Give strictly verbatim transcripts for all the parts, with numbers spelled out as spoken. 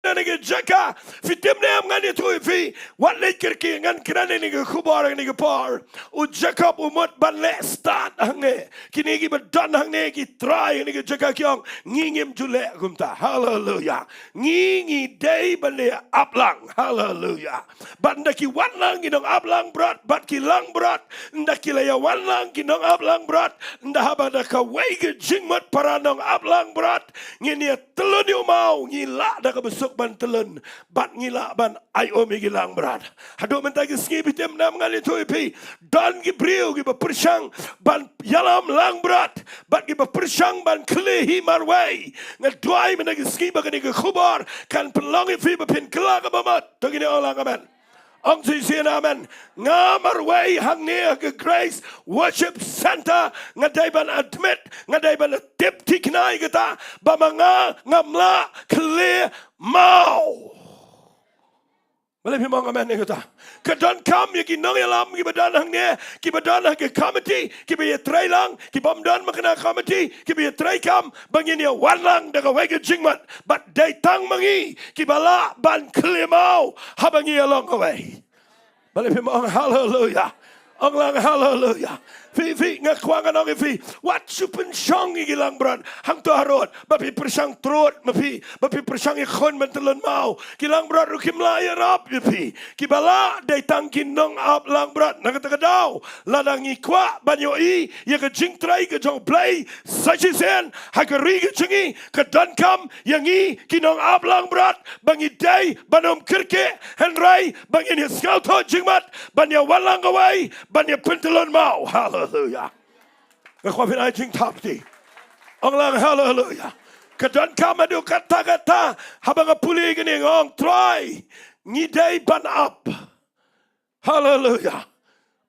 kane ka jaka. Phi tip ne em, ngan ïathuh ïa phi. Wat leit kyrkieh, ngan kren ïa kane ka khubor ïa kane ka por. U Jakob u mut ban leh stad hangne. Kine kiba don hangne ki trai ïa kane ka jaka ki ong, ngi ngim ju leh kumta. Haleluya. Ngi ngi dei ban ïa ap lang. Haleluya. Bad ynda ki wan lang ki nongap langbrot, bad ki langbrot, ynda ki la ïa wan lang ki nongap langbrot, ynda haba da kawei ka jingmut para nongap langbrot, ngin ïa tylun ïa u maw, ngi lah da kaba suk ban tylun, bad ngi lah ban ai um ïa ki langbrot. Haduh mynta ki sngi, phi tip ne em, ngan ïathuh ïa phi, don ki briew kiba pyrshang ban ïalam langbrot, bad kiba pyrshang ban khlieh hi marwei. Nga duwai mynta ki sngi ba kane ka khubor kan pynlong ïa phi ba phin kylla kaba mut. To ngin ong lang amen. Ong shisien amen. Nga marwei hangne ha ka Grace Worship Centre, nga dei ban admit, nga dei ban tip thikna ïa kata, ba ma nga ngam lah khlieh maw. Balei phim ong amen ïa kata? Ka donkam ïa ki nongïalam kiba don hangne, kiba don ha ka committee, kiba ïatrei lang, kibym don man ka committee, kiba ïatrei kam, ba ngin ïa wan lang da kawei ka jingmut. Bad dei tang ma ngi kiba lah ban khlieh maw haba ngi ïalong kawei. Balei phim ong haleluya? Ong lang haleluya. Phi, phi, nga kwah ngan ong ïa phi, wat shu pynshong ïa ki langbrot hangto harud, ba phi pyrshang trud ma phi, ba phi pyrshang ïa khun ban tylun maw. Ki langbrot ruh kim lah ïarap ïa phi. Kiba lah dei tang ki nongap langbrot. Na kata ka daw, lada ngi kwah ban ïohi ïa ka jingtrei ka jong U Blei sa shisien ha ka ri ka jong ngi, ka donkam ïa ngi ki nongap langbrot, ba ngi dei ban ym kyrkieh, hynrei ba ngin ïa sngewthuh jingmut ban ïa wan lang kawei, ban ïa pyntylun maw. Haleluya. Nga kwah phin ai jingthap kti. Ong lang haleluya. Ka donkam haduh katta katta, haba nga pule kane nga ong Trai, ngi dei ban ap. Haleluya.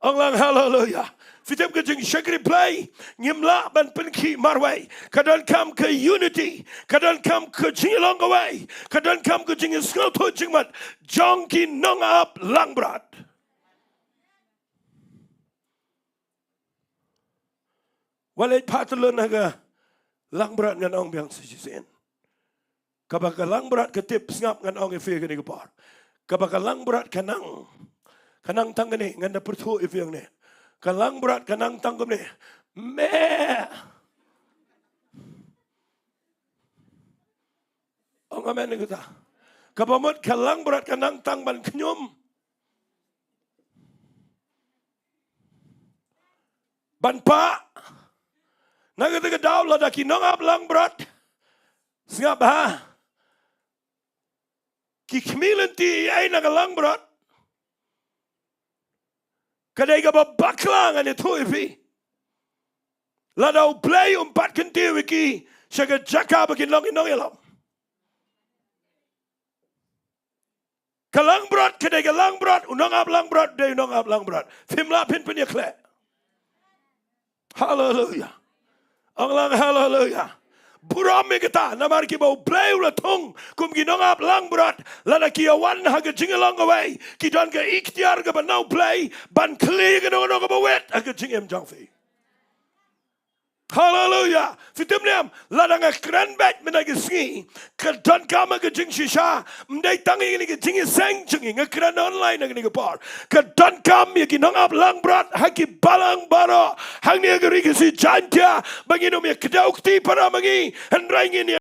Ong lang haleluya. Phi tip ka jingshakri Blei ngim lah ban pynkhih marwei. Ka donkam ka unity, ka donkam ka jingïalong kawei, ka donkam ka jingsngewthuh jingmut jong ki nongap langbrot. Wat leit phah tylun ha ka langbrot, ngan ong biang sa shisien. Kaba ka langbrot ka tip, sngap, ngan ong ïa phi kane ka por. Kaba ka langbrot ka nang, ka nang tang kane, ngan da pyrthuh ïa phi hangne. Ka langbrot ka nang tang kumne. Me. Ong amen ïa kata. Kaba mut ka langbrot ka nang tang ban khñium, ban pah. Na kata ka daw, lada ki nongap langbrot, sngap ha, ki khmih lynti ei ei na ka langbrot, ka dei kaba bakla, ngan ïathuh ïa phi. Lada U Blei um pat kyntiew ïa ki sha ka jaka ba kin long ki nongïalam. Ka langbrot ka dei ka langbrot, u nongap langbrot dei u nongap langbrot. Phim lah phin pynïakhleh. Haleluya. Ong lang haleluya. Burom ïa kata, namar kiba U Blei u la thung kum ki nongap langbrot, lada ki ïa wan ha ka jingïalong kawei, ki don ka iktiar kaba na U Blei ban khlieh ïa kano kano kaba wet ha ka jingim jong phi. Haleluya. Phi tip ne em, lada nga kren beit mynta ki sngi, ka donkam ha ka jingshisha, ym dei tang ïa kane ka jingïaseng jong ngi, nga kren online ha kane ka por. Ka donkam ïa ki nongap langbrot ha ki balang baroh hangne ha ka ri Khasi Jaiñtia, ba ngin ym ïa kdew kti para ma ngi, hynrei ngin ïa